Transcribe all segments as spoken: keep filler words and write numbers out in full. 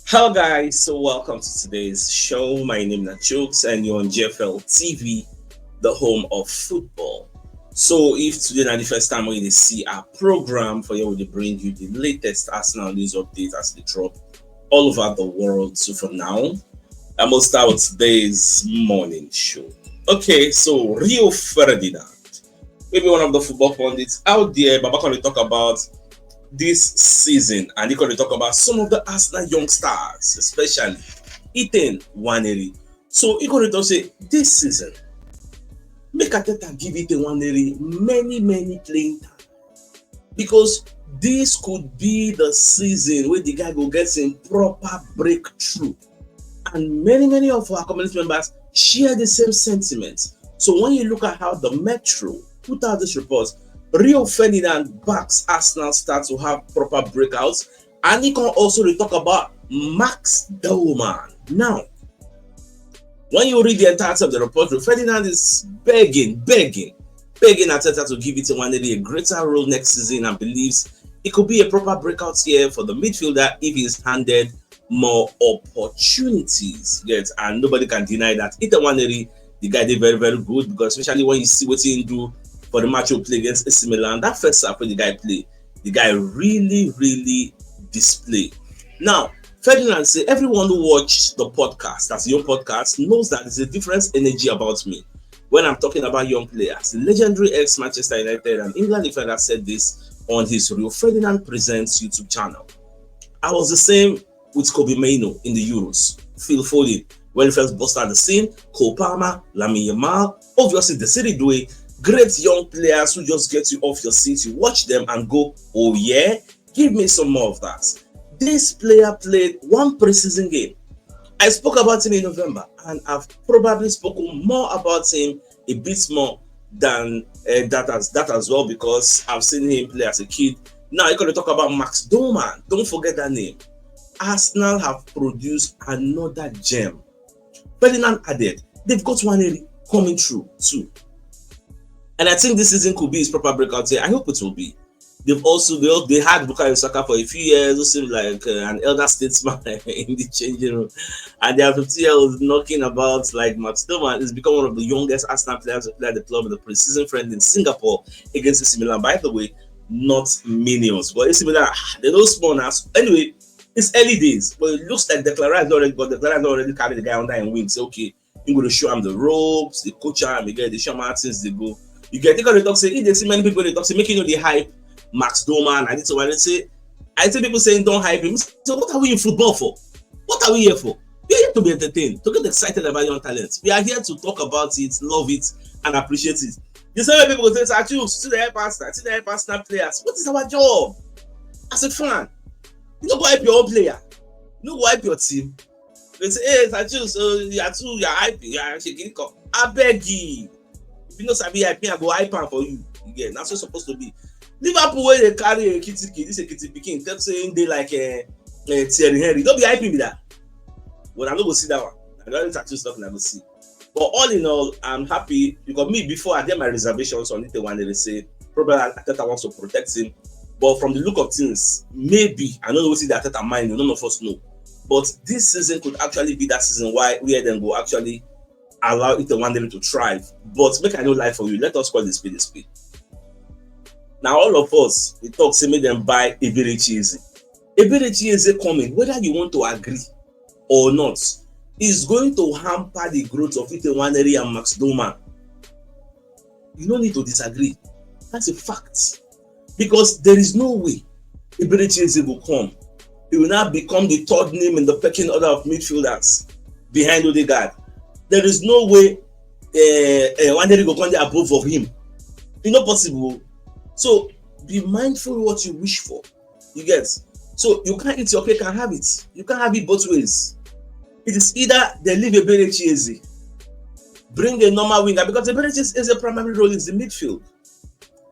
Hello, guys. So, welcome to today's show. My name is Chooks, and you're on G F L T V, the home of football. So, if today is the first time when you see our program, for you, we bring you the latest Arsenal news updates as they drop all over the world. So, for now, I'm gonna start with today's morning show. Okay, so Rio Ferdinand, maybe one of the football pundits out there, Baba can talk about this season, and he can talk about some of the Arsenal young stars, especially Ethan Nwaneri. So he can talk say this season, make Arteta give Ethan Nwaneri many, many playing time, because this could be the season where the guy go get some proper breakthrough. And many, many of our community members share the same sentiments. So when you look at how the Metro put out this report, Rio Ferdinand backs Arsenal start to have proper breakouts, and he can also talk about Max Doman. Now, when you read the entirety of the report, Rio Ferdinand is begging, begging, begging Arteta to give Ethan Nwaneri a greater role next season and believes it could be a proper breakout year for the midfielder if he is handed more opportunities. Yes, and nobody can deny that Ethan Nwaneri, the guy did very, very good, because especially when you see what he do for the match we play against A C Milan, that first half when the guy play, the guy really, really display. Now, Ferdinand say everyone who watched the podcast, that's your podcast, knows that there's a different energy about me when I'm talking about young players. The legendary ex-Manchester United and England defender said this on his Rio Ferdinand Presents YouTube channel. I was the same with Kobbie Mainoo in the Euros, Phil Foden when he first burst out the scene, Cole Palmer, Lamine Yamal, obviously Désiré Doué, great young players who just get you off your seat. You watch them and go, "Oh yeah, give me some more of that." This player played one preseason game. I spoke about him in November, and I've probably spoken more about him, a bit more than uh, that as that as well, because I've seen him play as a kid. Now you're going to talk about Max Doman. Don't forget that name. Arsenal have produced another gem. Ferdinand added, they've got Nwaneri coming through too. And I think this season could be his proper breakout year. I hope it will be. They've also they, they had Bukayo Saka for a few years, who seemed like uh, an elder statesman in the changing room. And they have fifty year old knocking about like Max Doman. He's become one of the youngest Arsenal players to play at the club in the preseason friendly in Singapore against A C Milan. By the way, not minions, but A C Milan, ah, they don't spawn us. Anyway, it's early days, but it looks like Declan Rice already, but Declan Rice already carried the guy under and wings. Okay, you going to show him the ropes, the coach him, you get the show him things they go. You get they gonna talk say if they see many people they talk say make you know the hype Max Doman. I need to I say I see people saying don't hype him. So what are we in football for? What are we here for? We're here to be entertained, to get excited about young talents. We are here to talk about it, love it, and appreciate it. The same way people go say, "Sir Chooks, see the help us, see the help us, players." What is our job as a fan? You don't go hype your own player. You don't go hype your team. They say, "Hey, Sir Chooks, uh, you are too, you are hyping, you are shaking." I beg you. If you know sabi hype, I go hype am for you. Yeah, that's what's supposed to be. Liverpool where they carry a kitty kid, this a kitty picking, tell saying they like a, a Thierry Henry. Don't be hyping me that. Well, I no go see that one. I don't Sir Chooks stuff, I go see. But all in all, I'm happy because me before I get my reservations on it when they say probably Arteta wants to protect him. But from the look of things, maybe I don't know what the Arteta mind. None of us know. But this season could actually be that season why we then go actually allow it one day to thrive. But make I no lie for you. Let us call this speed a speed. Now all of us we talk say make them buy Eberechi Eze. Eberechi Eze coming, whether you want to agree or not, is going to hamper the growth of Ethan Nwaneri and Max Doman. You don't need to disagree. That's a fact. Because there is no way Eberechi Eze will come. He will now become the third name in the pecking order of midfielders behind Odegaard. There is no way uh, uh, Nwaneri go come there above of him. It's not possible. So be mindful what you wish for. You get? So you can't eat your cake and have it. You can't have it both ways. It is either they leave Eberechi Eze, bring a normal winger, because Eberechi Eze primary role is the midfield.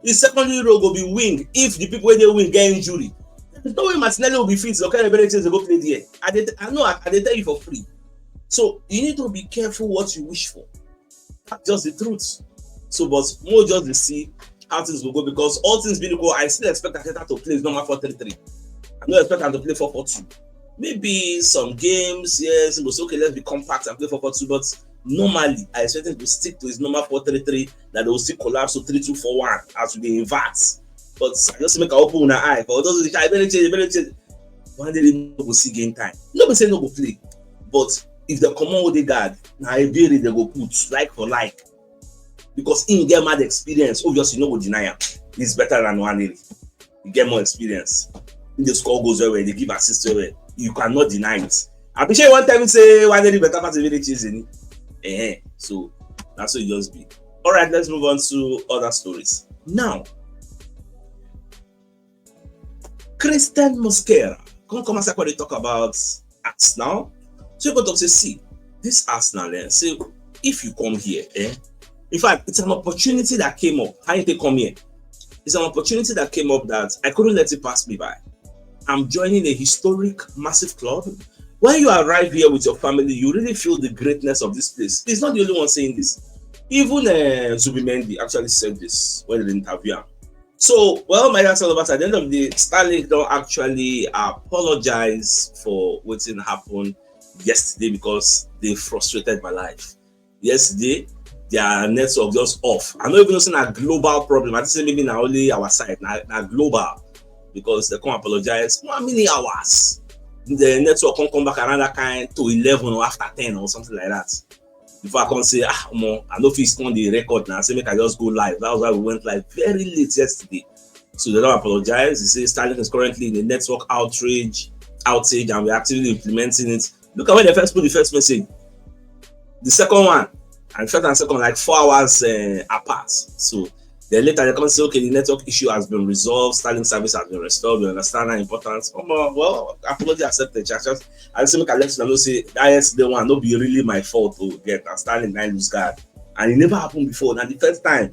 His secondary role go be wing if the people wey dey wing get injury. There's no way Martinelli will be fit. Okay, Eberechi Eze go play there. I dey, I know, I, I dey tell you for free. So you need to be careful what you wish for. That's just the truth. So, but more just to see how things will go, because all things being equal, I still expect Arteta to play his normal four three three. I don't expect him to play four four two. Maybe some games, yes, he go say, okay, let's be compact and play four four two, but normally, I expect him to stick to his normal four three three, that they will still collapse to three two four one as we dey invert. But I just make I open una eye. For those which I very change, very change. One day they no go see game time. No be say no go play, but if they comot Odegaard, na Ebere they go put like for like, because him get mad experience. Obviously, no go deny am. He's better than Nwaneri. He get more experience. He dey score goals well well. He dey give assists well well. You cannot deny it. I be sure one time say Nwaneri better pass Ebere Chizini. Eh, so that's what it just be. All right, let's move on to other stories now. Christian Mosquera come come as I dey talk about Arsenal. So you go talk say, see, this Arsenal, eh, say if you come here, eh, in fact, it's an opportunity that came up. How you take come here? It's an opportunity that came up that I couldn't let it pass me by. I'm joining a historic, massive club. When you arrive here with your family, you really feel the greatness of this place. He's not the only one saying this. Even uh, Zubimendi actually said this when they interview him. So, well, my dear Salobas, at the end of the day, Starlink don't actually apologize for what happened yesterday because they frustrated my life. Yesterday, their network just off. I no even know say na global problem. I think say maybe na only our side, na, na global, because they come apologize. How many hours? The network come come back around that kind to eleven or after ten or something like that. Before I come say, ah, omo, I no fit come the record now. Say make I just go live. That was why we went live very late yesterday. So they don't apologize. They say Starlink is currently in the network outrage, outage, and we're actively implementing it. Look at when they first put the first message. The second one, and first and second, like four hours uh, apart. So then later they come say, okay, the network issue has been resolved, Starlink service has been restored. We understand how important. Omo, well, apology accepted. I just, I say make I let you know say that yesterday one no be really my fault to get and Starlink na lose guard, and it never happened before. Na the first time,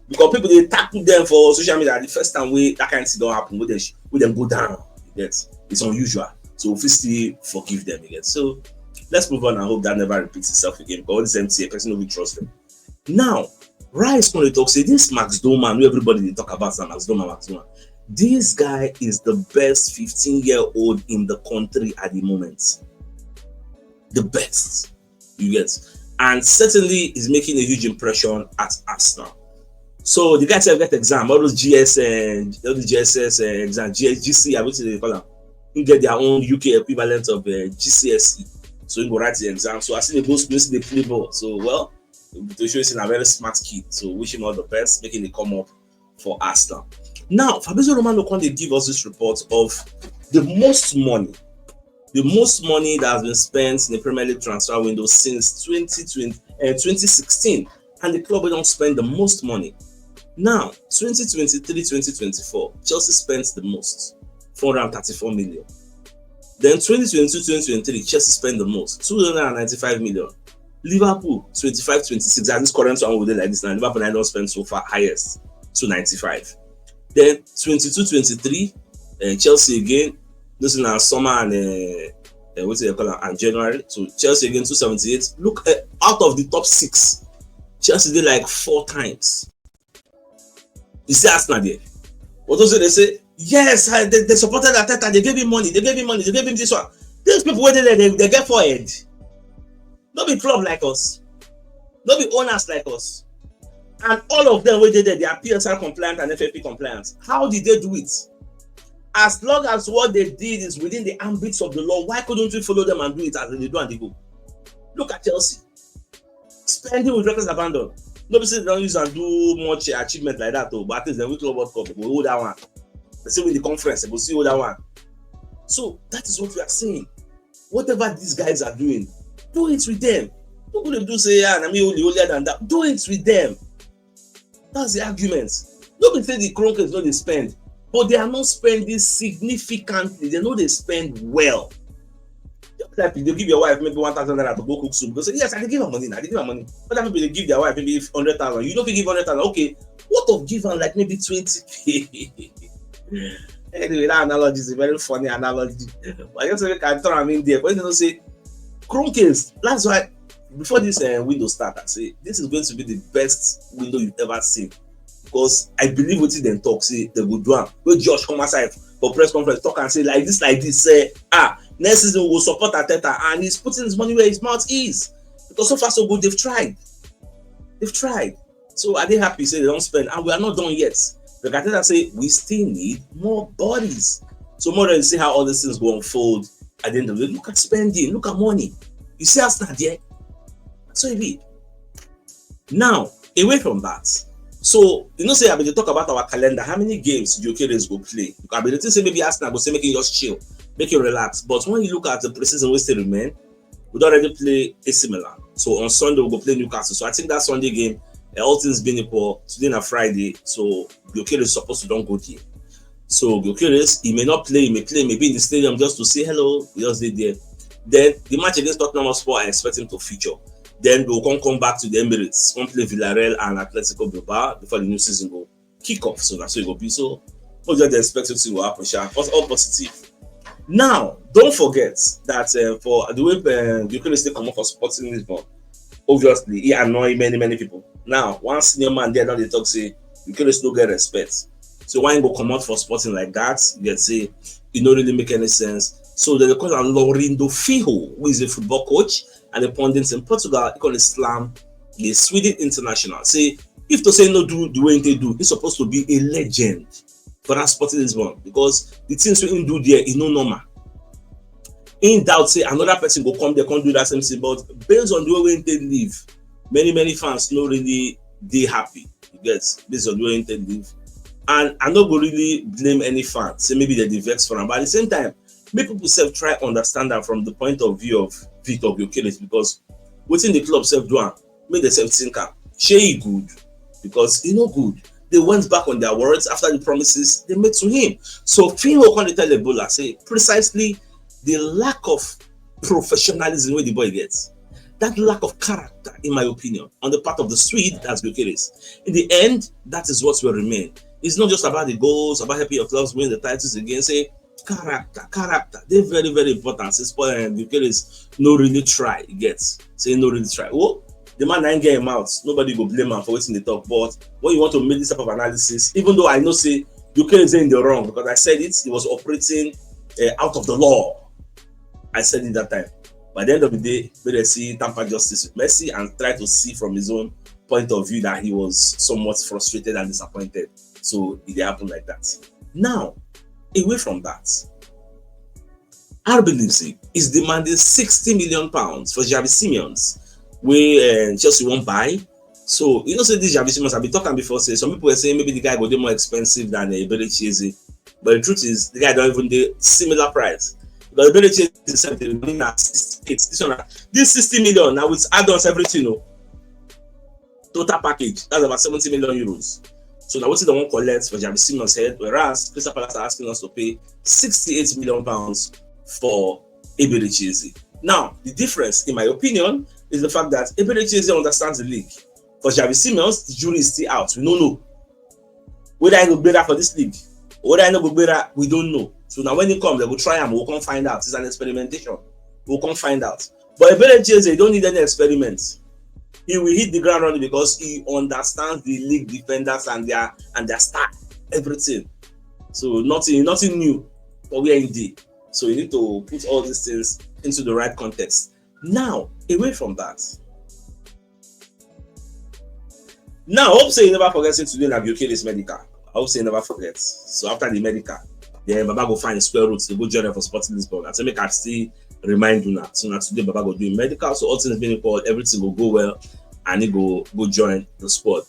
because people dey tackle them for social media. The first time wey that kind thing don happen, wey dem sh- wey dem go down, you get, it's unusual. So we fit still forgive them again. So let's move on and hope that never repeats itself again. Because all this M T A, person no fit trust them. Now, Rice come dey talk say this Max Doman, wey everybody dey talk about na Max Doman, Max Doman. This guy is the best fifteen year old in the country at the moment. The best, you get, and certainly is making a huge impression at Arsenal. So the guy sef get exam, all those G S, uh, all the G S S uh, exam, G S, G C, I wetin they call am. He get their own U K equivalent of uh, G C S E. So he go write the exam. So I see the go school, see the play ball. So well, to show you say na very smart kid. So wish him all the best, making the come up for Arsenal. Now, Fabrizio Romano come dey give us this report of the most money, the most money that has been spent in the Premier League transfer window since twenty twenty, uh, twenty sixteen, and the club wey don spend the most money. Now, twenty twenty-three, twenty twenty-four, Chelsea spent the most, four hundred thirty-four million. Then twenty twenty-two, twenty twenty-three, Chelsea spent the most, two hundred ninety-five million. Liverpool, twenty-five twenty-six, at this current one we dey like this now, Liverpool na don spend so far highest, two ninety-five. Then twenty-two twenty-three, uh, Chelsea again, this na summer and uh, uh, wetin they call am, and January. So Chelsea again, two seventy-eight. Look, uh, out of the top six, Chelsea dey like four times. You see Arsenal there. What also they say? Yes, I, they, they supported Arteta. They gave him money. They gave him money. They gave him this one. These people wey dey there, they, they get forehead. No be club like us. No be owners like us. And all of them wey dey there, they are P S L compliant and F F P compliant. How did they do it? As long as what they did is within the ambits of the law, why couldn't we follow them and do it as they do and they go? Look at Chelsea. Spending with reckless abandon. No be say they don use and do much uh, achievement like that, oh, but at least they win Club World Cup, they go hold that one. They still win the conference, they go still hold that one. So that is what we are saying. Whatever these guys are doing, do it with them. No go dey do say, ah, na me only holier than that. Do it with them. That's the argument. No be say the Kroenkes no dey spend, but they are not spending significantly. They no dey spend well. Just like you dey give your wife maybe one thousand naira to go cook soup. Go say, yes, I dey give her money now. I dey give her money. Other people dey give their wife maybe hundred thousand. You no fit give hundred thousand. Okay, what of give am like maybe twenty? Anyway, that analogy is a very funny analogy. But I just say make I turn am in there. But you know say Kroenkes, that's why before this uh, window start, I say this is going to be the best window you've ever seen. Because I believe wetin dem talk say dem go do am. Wey Josh come outside for press conference talk and say like this, like this, say, ah, Next season, we will support Arteta, and he's putting his money where his mouth is. Because so far, so good, they've tried. They've tried. So are they happy? Say they don't spend, and we are not done yet. But Arteta say we still need more bodies. So more than see how all these things go unfold at the end of the day. Look at spending, look at money. You see Arsenal there? So it be. Now, away from that, so you know say I been dey talk about our calendar, how many games Gyökeres go play. I been dey think say maybe Arsenal go say make him just chill, make him relax. But when you look at the preseason wey still remain, we don already play A C Milan. So on Sunday we go play Newcastle. So I think that Sunday game, eh, all things being equal, today na Friday, so Gyökeres suppose to don go there. So Gyökeres, he may not play, he may play, maybe in the stadium just to say hello, he just dey there. Then the match against Tottenham Hotspur, I expect him to feature. Then we'll come come back to the Emirates, come play Villarreal and Atletico Bilbao before the new season go kick off. So that's what it go be. So we just dey expect to see what happen, sha. But all positive. Now, don't forget that, uh, for the way, uh, Gyökeres take comot for Sporting Lisbon, obviously he annoy many many people. Now, one senior man there don dey talk say Gyökeres no get respect. So why he go comot for Sporting like that? You get say e no really make any sense. So they dey call am Laurindo Fijo, who is a football coach and a pundit in Portugal. He call it slam the Sweden international. Say if to say no do the way he do, he's supposed to be a legend for that Sporting Lisbon, because the things wey he do there is no normal. In doubt say another person go come there, come do that same thing, but based on the way wey he take leave, many many fans no really dey happy. You get, based on the way he take leave, and I no go really blame any fan say maybe they dey vex for am, but at the same time, make people sef try understand am from the point of view of Victor Gyökeres, because wetin the club sef do am, make dem sef think am. Shey e good? Because e no good. They went back on their words after the promises they made to him. So Fijo come dey tell Ebola say precisely the lack of professionalism wey the boy gets, that lack of character, in my opinion, on the part of the Swede, that's Gyökeres. In the end, that is what will remain. It's not just about the goals, about helping your clubs win the titles again. Say character, character, dey very very important. Say Spurs and Gyökeres no really try, you get? Say no really try. Well, the man na him get him mouth. Nobody go blame am for wetin dey talk. But when you want to make this type of analysis, even though I know say Gyökeres dey in the wrong, because I said it, he was operating, uh, out of the law. I said it that time. By the end of the day, make dem see tamper justice with Messi and try to see from his own point of view that he was somewhat frustrated and disappointed. So it dey happen like that. Now, away from that, R B Leipzig is demanding sixty million pounds for Xavi Simons, wey, uh, Chelsea wan buy. So you know say this Xavi Simons, I been talk am before, say some people were saying maybe the guy go dey more expensive than, uh, Eberechi Eze, but the truth is the guy don even dey similar price, because Eberechi Eze sef dey remain at sixty-eight. This one, this sixty million now with add-ons, everything, o, total package, that's about seventy million euros. So now wetin dem wan collect for Xavi Simons head, whereas Crystal Palace are asking us to pay sixty-eight million pounds for Eberechi Eze. Now the difference, in my opinion, is the fact that Eberechi Eze understands the league. For Xavi Simons, the jury is still out. We no know whether he go gbera for this league, whether he no go gbera, we don't know. So now when he comes, they go try am. We'll come find out. It's an experimentation. We'll come find out. But Eberechi Eze, you don't need any experiments. He will hit the ground running because he understands the league defenders and their and their style, everything. So nothing, nothing new for where he dey. So you need to put all these things into the right context. Now, away from that, now I hope say you never forget say today na Gyökeres medical. I hope say you never forget. So after the medical, then Baba go find square roots to go join them for Sporting Lisbon. I say make I still remind you now. So now today Baba go do him medical. So all things being equal, everything go go well, and he go go join the sport.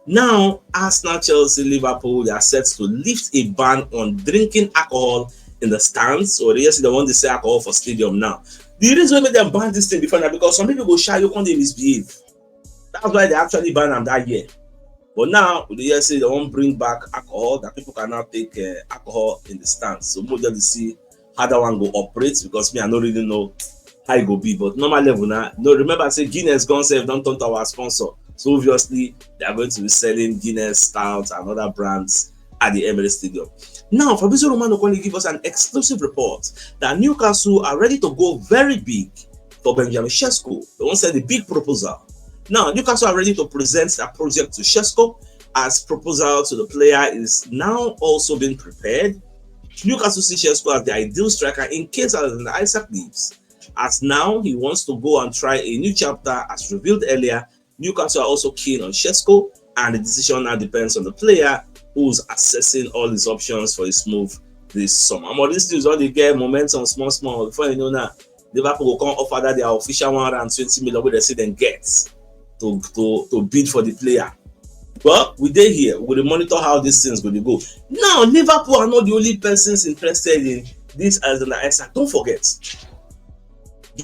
Now, Arsenal, Chelsea, Liverpool, they are set to lift a ban on drinking alcohol in the stands. Or they just say they want to sell alcohol for stadium now. The reason why dem ban this thing before now, because some people go shy, you come dey misbehave. That's why they actually ban am that year. But now, they just say they wan bring back alcohol, that people can now take, uh, alcohol in the stands. So we'll just see how that one go operate, because me, I no really know how e go be. But normal level now, no, remember say Guinness gone sef don turn to our sponsor. So obviously, they are going to be selling Guinness, Stout, and other brands at the Emirates Stadium. Now, Fabrizio Romano come give us an exclusive report that Newcastle are ready to go very big for Benjamin Sesko. They wan send a big proposal. Now, Newcastle are ready to present their project to Sesko, as proposal to the player is now also being prepared. Newcastle see Sesko as the ideal striker in case Alexander Isak leaves. As now, he wants to go and try a new chapter. As revealed earlier, Newcastle are also keen on Sesko, and the decision now depends on the player who's assessing all his options for his move this summer. Omo, this news don dey get momentum small small. Before you know now, Liverpool go come offer that their official one hundred and twenty million wey they say dem get to to to bid for the player. Well, we dey here, we dey monitor how these things go dey go. Now, Liverpool are not the only persons interested in this Alexander Isak. Don't forget,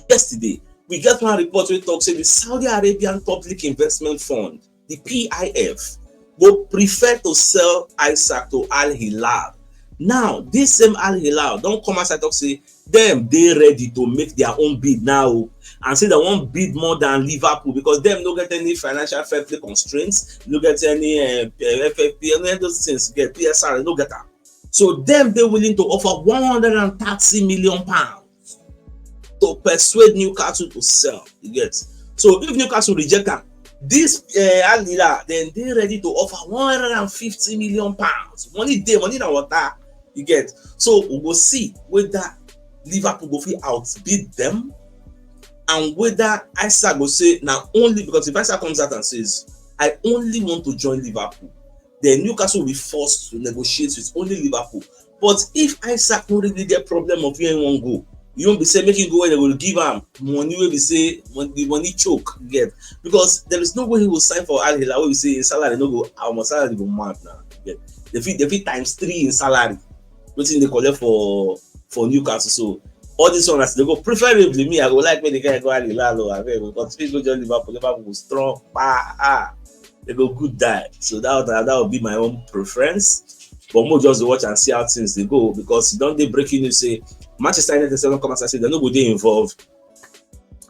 yesterday we get one report wey talk say the Saudi Arabian Public Investment Fund, the P I F, go prefer to sell Isak to Al Hilal. Now, this same Al Hilal don come outside talk say dem dey ready to make their own bid now o, and say dem wan bid more than Liverpool because dem no get any financial fair play constraints, no get any uh, F F P, any of those things, get P S R, no get am. So dem dey willing to offer one hundred and thirty million pounds to persuade Newcastle to sell. You get? So if Newcastle reject am, this uh, Al Hilal, then they ready to offer one hundred and fifty million pounds. Money dey, money na water. You get? So we go see whether Liverpool go fit outbid them, and whether Isak go say na only because if Isak comes out and says, "I only want to join Liverpool," then Newcastle will be forced to negotiate with only Liverpool. But if Isak no really get problem of where he wan go, you won't be say make him go where they will give am money wey be say when the money choke, you get, because there is no way he will sign for Al Hilal wey be say his salary no go, how much salary go mad now, you get. They fit they fit times three in salary wetin they collect for for Newcastle. So all this one as they go, preferably me, I go like make the guy go Al Hilal o, abeg, because if he go join Liverpool, Liverpool go strong pa ah, they go good die. So that that, that would be my own preference. But we'll just watch and see how things they go because you don't dey breaking news say Manchester United seven come as I say they no go dey involved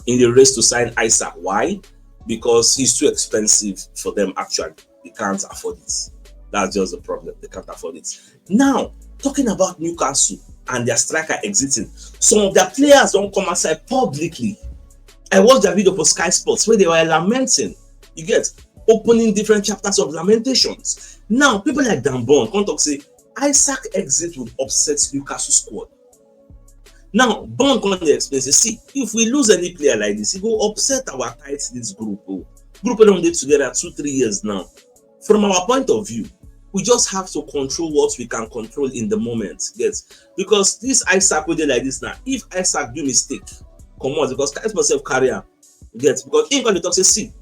in the race to sign Isak. Why? Because he's too expensive for them actually. They can't afford it. That's just the problem. They can't afford it. Now, talking about Newcastle and their striker exiting, some of their players don come outside publicly. I watched their video for Sky Sports where they were lamenting. You get, opening different chapters of lamentations. Now, people like Dan Burn come talk say Isak exit would upset Newcastle squad. Now, Burn come dey explain say, see, if we lose any player like this, e go upset our tight knit group o. Group wey don dey together two, three years now. From our point of view, we just have to control what we can control in the moment. Yes, because this Isak wey dey like this now, if Isak do mistake, comot, because Kaiser sef carry am. Get, because him come dey talk say, see,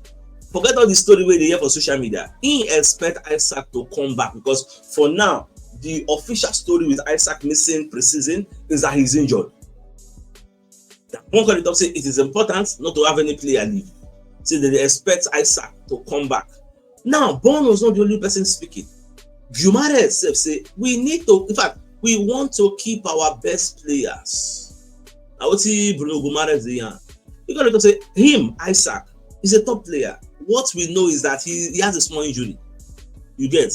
forget all the story wey dey hear for social media. He expect Isak to come back because for now, the official story with Isak missing preseason is that he's injured. That one come dey talk say it is important not to have any player leave. Say they dey expect Isak to come back. Now, Burn was not the only person speaking. Guimaraes sef say we need to, in fact, we want to keep our best players. Na wetin Bruno Guimaraes dey yarn. You gotta say him, Isak, is a top player. What we know is that he, he has a small injury. You get?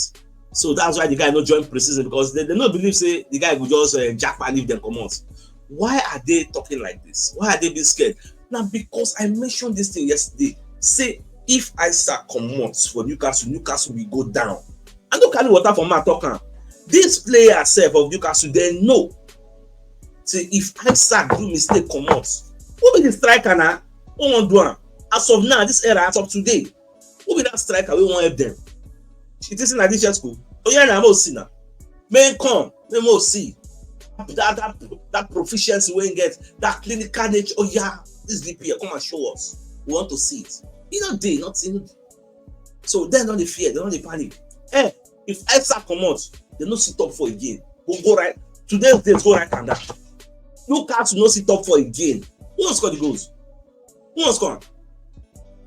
So that's why the guy no join preseason because they, they no believe say the guy go just uh, japa leave them comot. Why are they talking like this? Why are they being scared? Now, because I mentioned this thing yesterday, say if Isak comot for Newcastle, Newcastle will go down. I no carry water for mouth talk am. This player sef of Newcastle, they know. Say if Isak do mistake comot, who be the striker na? Who wan do am? As of now, this era, as of today, who be that striker wey wan help them? You think say na this year school? Oh yeah, na mo see na. Men come, men mo see. That, that, that proficiency wey he get, that clinical nature. Oh yeah, this D P L, come and show us. We want to see it. You know, they not in. So then don't they fear, they don't they panic. Eh, if Isak comot, they no see top four again. Go go right. Today's days go right and down. Newcastle no see top four again. Who else score the goals? Who else score?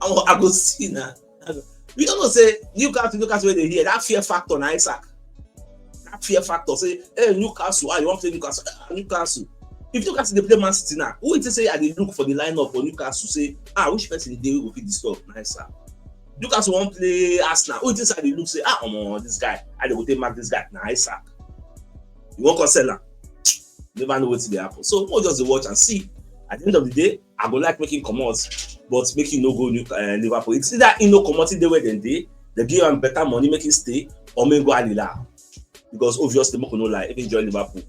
I, wa- I go see now. I go- We don't know say Newcastle, Newcastle where they hear that fear factor na Isak. That fear factor say, hey Newcastle, ah, you want to play Newcastle? Ah, Newcastle. If Newcastle they play Man City now, who it say I dey look for the lineup for Newcastle? Say, ah, which person dey we go fit disturb? Na Isak. Newcastle wan play Arsenal. Who it say I dey look say, ah, omo, this guy, I dey go take mark this guy. Na Isak. You wan come sell am? Never know wetin dey happen. So we'll just dey watch and see. At the end of the day, I go like make him comot, but make him no go New, uh, Liverpool. It's either he no comot in the way dem dey, they give am better money, make him stay, or make him go Al Hilal. Because obviously, make we no lie, if he join Liverpool,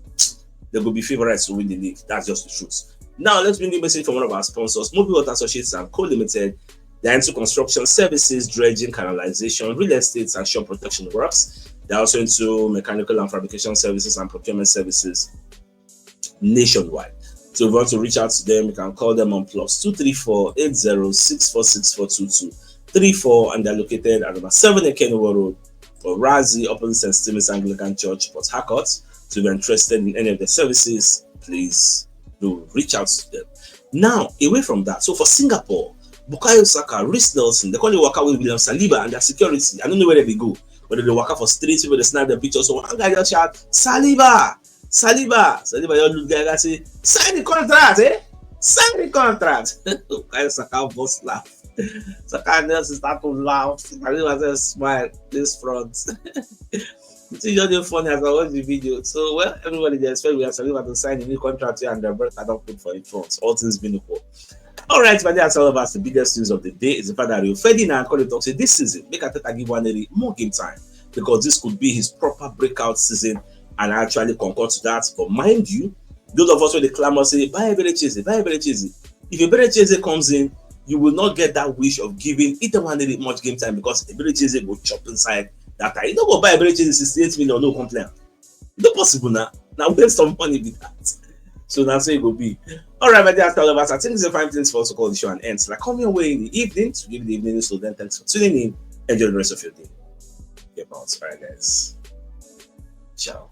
they go be favorites to win the league. That's just the truth. Now, let's bring the message from one of our sponsors, Mobi Water Associates and Co Limited. They're into construction services, dredging, canalization, real estate, and shore protection works. They're also into mechanical and fabrication services and procurement services nationwide. So if you want to reach out to them, you can call them on plus two three four eight zero six four six four two two three four, and they're located at number seven Ekenewo Road, Orazi, opposite Saint Stephen's Anglican Church, Port Harcourt. So if you're interested in any of the services, please do reach out to them. Now, away from that, so for Singapore, Bukayo Saka, Reiss Nelson, they call it waka with William Saliba and their security. I don't know where they go, whether they waka for streets, people they snap the pictures. So one guy just shout, "Saliba! Saliba!" Saliba, your little guy, say, "Sign the contract, eh? Sign the contract." Bukayo Saka burst laugh. Saka just start to laugh. Saliba just smile, this front. It's just dey funny as I watch the video. So, well, everybody dey expect William Saliba to sign a new contract here and the break I don't put for in front. All things being equal. All right, my dear Salvas, the biggest news of the day is the fact that Rio Ferdinand called the talk say this season, make Arteta give Nwaneri more game time because this could be his proper breakout season, and I actually concur to that. But mind you, those of us with the clamor say, "Buy Eberechi Eze, buy Eberechi Eze." If Eberechi Eze comes in, you will not get that wish of giving Ethan Nwaneri much game time because Eberechi Eze go chop inside that time. You no go buy Eberechi Eze sixty-eight million, no complain. No possible now. Now waste of money with that. So that's how it go be. All right, my dear followers, I think it's a fine place for us to call the show an end. So I come your way in the evening to give you the evening. So then, thanks for tuning in. Enjoy the rest of your day. Get bounced by, guys. Ciao.